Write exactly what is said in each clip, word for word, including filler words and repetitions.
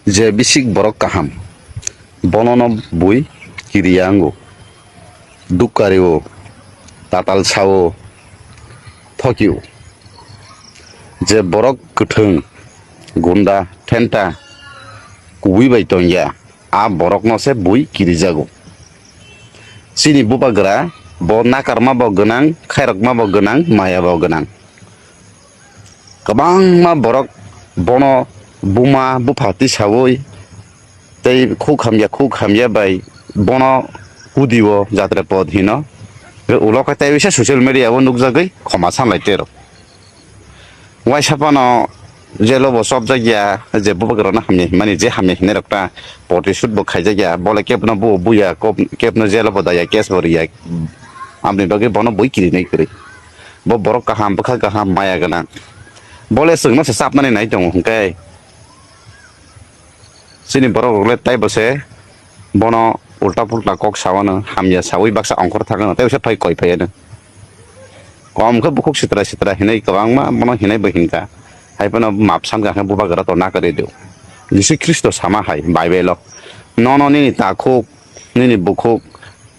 Je bisik borok kaham, bonono bui kiriya wngo, dukkario, tatal sao, thokio. Je borok kwthwng, gunda, thenta, kubui bai tongya, a borokno se bui kirijago. Chini bubagra bo nakarma bo gwnang, khairokma bo gwnang, maya bo gwnang. Kwbangma borok bono buma bupha tisaui tei khuk hamya khuk hamya bai bono hudio jatra pod hino. Ulo khe tei bisa social media o nukjagwi khoma sanlai tero. Waisa phano jelo bo chopjak ya, je bubagrano hamya himani, je hamya hinai rok ta protest bo khaijak ya, bole kebno bo buya, kop-, kebno jelo bo daya, case bo riya. Aboni bagwi bono bui kirinai kwrwi. Bo borok kaham, bwkha kaham, maya gwnang. Bole chwngno se chapnani nai tongo hwnkhe. Chini borok rok le tei bo se bono ulta pulta kok sawano, hamya sawi baksa ongkhor thangano, tei bo se phai koi phaiano. Kom khe bukhuk sitra sitra hinwi kwbangma bono hinwi bo hinkha. Hai phano map san kha khe bubagra to nakarwi do. Jisu Khristo sama hai Bible o, "Nono nini takhuk, nini bukhuk,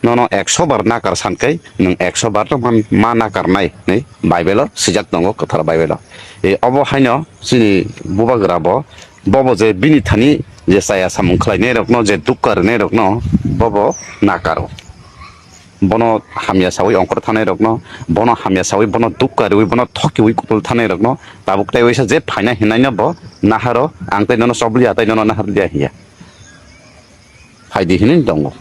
nono ekso bar nakar san khe nwng ekso bar to man-, ma nakarnai," hinwi Bible o swijak tongo, kwthar Bible o. E, obo haino chini bubagra bo, bobo je bini thani je chaya samung khlainai rokno, je dukka rwnai rokno, bobo nakaro. Bono hamya sawi ongkhor thanai rokno, bono hamya sawi, bono dukka riwi, bono thokiwi kutul thanai rokno, tabuk tei waisa je phaina hinai no bo naharo, ang tei nono chobli ya, tei nono nahar liya hiya. Phaidi hinwi tongo.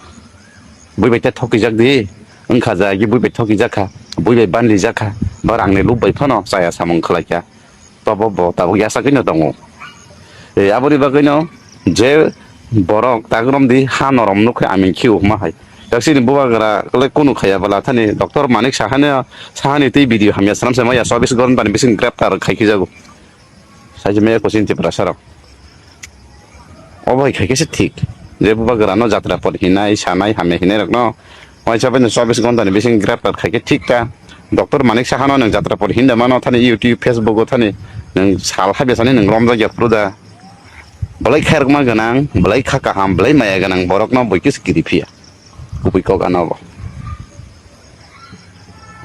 Bui bai tei thokijak di, wngkha jagwi bui bai thokijak kha, bui bai banlijak kha, bo rangni lub bai phano chaya samung khlai kha. Tobo bo tabuk yasagwino tongo. E, aboni bagwino je borok tagrom di ha norom nukhe amin khiu huma hai. Taksini bubagra kle kunu khaya bala thani Doctor Manik Sahani, Sahani tei video hamya sram se maya chobis ghonta ni bising greptar khai khijago. Saji maya kuchin Tiprasa rok. Obo hai khai khe se thik. Je bubagra no jatra por hinai, sanai, hamya hinai rok no. Waisa bai no chobis ghonta ni bising greptar khai khe thik ta. Doctor Manik Sahano nwng jatra por hinda mano thani YouTube, Facebook o thani nwng sal hai besani nwng romjak ya phuru da. Belai khairokma gwnang, belai kha kaham, belai maya gwnang borok no bui kis kiri phiya. Kubui kok ano bo.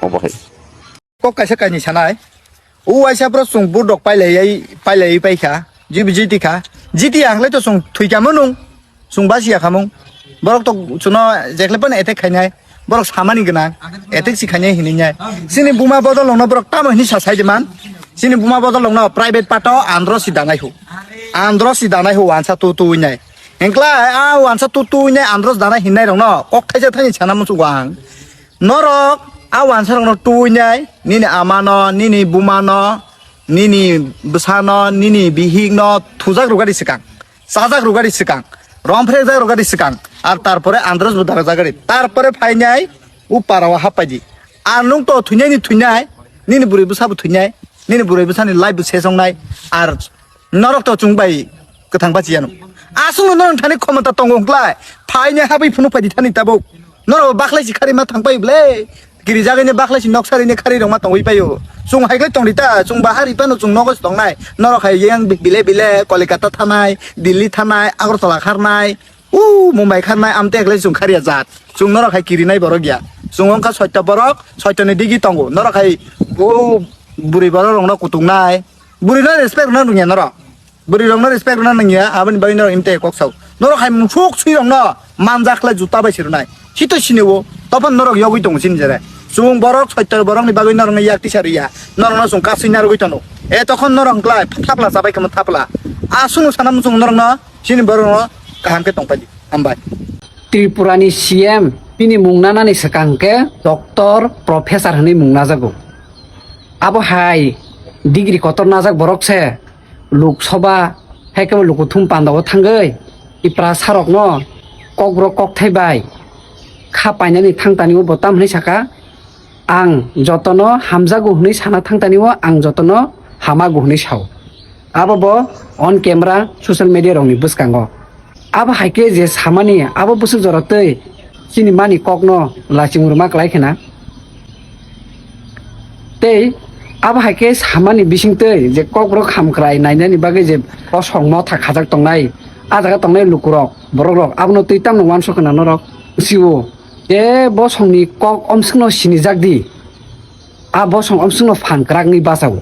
Obo hai. Kok kaisa kainwi sanai. O waisa bro chwng burdok pailaiwi, pailaiwi paikha. Jibi jiti kha. Jiti ya hwnkhlai to chwng thwikha mwnung. Chwng basiya khamung. Borok to chwngno jekhle phano attack khainai. Borok samani gwnang. Attack si khainai hinwi nai. Chini buma bodol nokno borok tamo hinwi sa sai de man. Chini buma bodol nokno private part o andro si danai hu. Andro si danai hu wansa tu tu nai. Hwnkhlai a wansa tu tu nai andro danai hinai rokno kok thaisa thani sana muchungo ang. Norok a wansarokno tuinai, nini amano, nini bumano, nini bwsano, nini bihikno thujak rwgadi swkang, chajak rwgadi swkang, romphrekjak rwgadi swkang, ar tarpore andros bo darajagadi. Tarpore phainai o parao happaidi. Ar nwng to thuinaini thuinai, nini bwrwi bwsabo thuinai, nini bwrwi bwsani life bo sesongnai, ar norok to chwng bai kwthang bachi yanu. Aswkno norok thani khomota tongo hwnkhlai. Phaini habwi phunuk phaidi thani tabuk. Norok bakhlai si khari ma thang pai ble. Kiri jagani bakhlai si nok sari ni khari rok ma tongwi paio. Chwng hai khlai tongdi ta, chwng bahari pano chwng nogo si tongnai. Norok hai yang bi-, bile bile Kolikata thanai, Delhi thanai, Agartala kharnai. U Mumbai kharnai amte khlai chwng kharya jat. Chwng norok hai kirinai borok ya. Chwng wngkha soito borok, soito ni digi tongo. Norok hai o bwrwi borok rokno kutungnai. Bwrwi no respect rwna nungya norok. Bwrwi rokno respect rwna nangya, aboni bagwi norok imte kok sao. Norok hai musuk swi rokno manjak khlai juta bai sirwnai. Hito sini o, tophon norok yogwi tongo chini jere. Chwng borok soitor borokni bagwi norokno yak tisa rwya. Norokno chwng kasui narwgwi tono. E tokhon norok khlai thapla chabai kamo thapla. Aswkno sana muchung norokno chini borokno kaham khe tongpai di. Hambai. Tripurani C M bini mung nanani swkang khe doctor, professor hwnwi mung najago. Abo hai degree kotor najak borok se Lok Sabha, hai khe bo lukuthum pandao thangwi Tiprasa rokno kokrok kokthai bai kha painani thangtani o bo tam hwnwi saka, "Ang jotono hamjago hwnwi sana thangtani o ang jotono hamago hwnwi sao." Abo bo on camera social media rokni bwskango. Abo hai khe je samani abo bwswk jora tei chini mani kokno lachimung rwma klai khena. Tei abo hai khe samani bisingtwi je kokrok hamkrai nainani bagwi je kosong motha khajak tongnai, A jaga tongnai lukurok, borokrok, abono twi tamno uansuk khna norok? Siwo, je bosongni kok omsukno sinijak di, a bosong omsukno phan kwrakni bachao.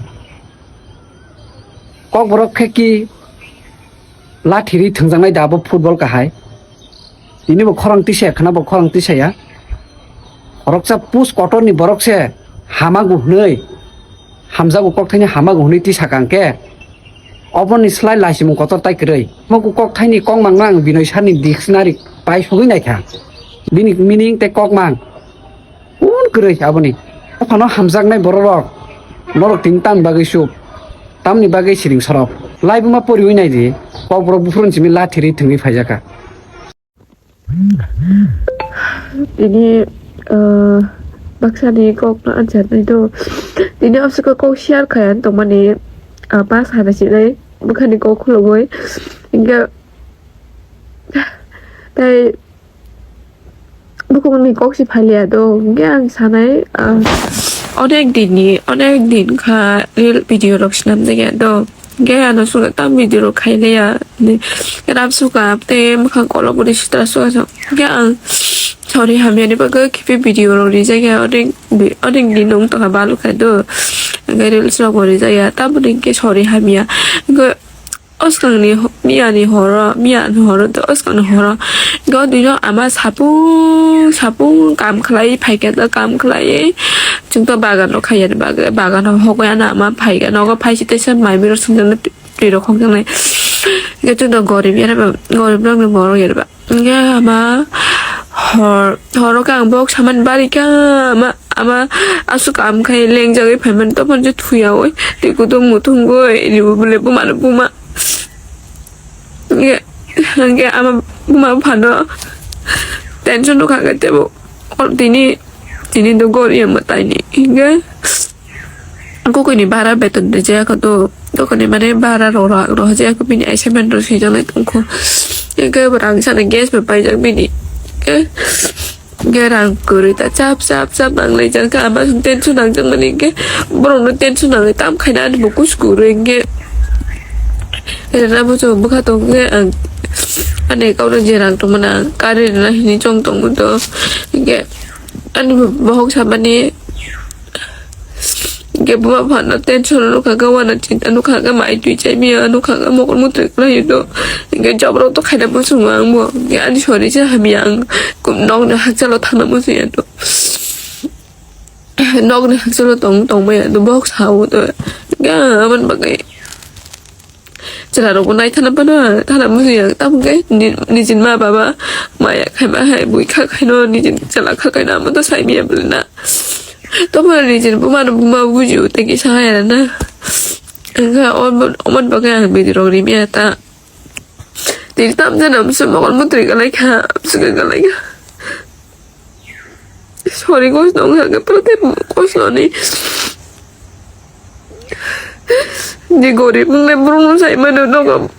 Kokborok khe ki lathi ri thwngjaknai da abo football kahai? Tini bo khorang tisa khna, bo khorang tisa ya. Khoroksa pus kotorni borok se hamagu hwnwi, hamjago kokthaini hamagu hwnwi tisa kang khe, oboni slai laisimung kotor tai kwrwi. Mogu kokthaini kokmangno ang Binoy sarni dictionary pai sogwi naikha. Bini meaning tei kokmang un kwrwi aboni. Phano hamjaknai bororok, norok tini tamni bagwi suk, tamni bagwi siring sorok. Laibuma poriwi naidi, kokborok buphuruni simi lathi ri thwngwi phaijakha. Tini, ah, baksani kok no ansa nai do. Tini obswk kok share khai ang tongmani, ah, pas hana sinai bwkhani kok khulugwi. Hingke tai bukhukni kok si phaliya do. Hingke ang sanai, ah, onek dinni, onek din kha reel video rok swnam de ya do. Hingke ano suka tam video rok khai leya. Ram suka te mwkhang kolok budi sitra suka so. Hingke ang sorry hamya ni bagwi khibi video rok rijak ya, onek, onek din wng tongkha balu khai do. Hingke reels rok bo rijak ya, tamoni hingke sorry hamya. Hingke oskang ni ho-, miya ni horo, miya ni horo to oskang ni horo. Hingke o dino ama sapung, sapung kam khlai, phaikhe to kam khlai. Chwng to bagan rok khaiya ni bagwi, bagan rok hokya na ama phaikhe nogo phai site se mai biro songjaknai. Twi rok khokjaknai. Hingke chwngno gorib yareba, gorib rokni borok yareba. Hingke ama hor, horo khe ang bok samani barikha ama, ama aswk kam khai lengjagwi phaimani topon je thuyaui twi kutung muthungwi ribo bole bumano buma. Hingke, hingke ama buma phano tension rok kha khe tebo tini, tini do gori ama taini. Hingke Kokoni bara beton rijak kho to, kokoni mane bara rok rak rok jaya kho bini assignment rok swijak nai tong kho. Hingke bo rang sana gas bo paijak bini. Hingke, hingke rang kwrwi ta chap chap chap nang lai jak kha ama tension nang jak mani hingke borok no tension nangwi tam khaina ani bo kusu kwrwi hingke. Rena bo chwng bwkha tong khe ang ani account o je rang tong mani ang kari rwna hinwi chong tong mani to hingke ani bo bohok samani. Hingke buma phano tension nukha khe, wana chinta nukha khe, mai twi chai miya nukha khe, mokol mutri kwlai do. Hingke job rok to khaina muchungo ang bo. Hingke ani sori se hamya ang kum nokni hakchalo thangna muchung ya do. Nokni hakchalo tong, tong maya do, bok sao do. Hingke ang aboni bagwi Chwla rok bo nai thana phano, thana muchung ya, tamo khe ni, nijin ma baba maya khaima hai, bui kha khaino, nijin chwla kha khaino, amo to sai miya bwle na. Tobo nijin buma no buma bujio, tei kisa hai rana. Wngkha omo, omo ni bagwi ang video rok ri miya ta. Tini tam jani amswk mokol mutri kwlai kha, amswk kwlai kha. Sorry, kosno wngkha khe, pura tei kosno ni. Ni gorib wngnai borok no sai mano nogo.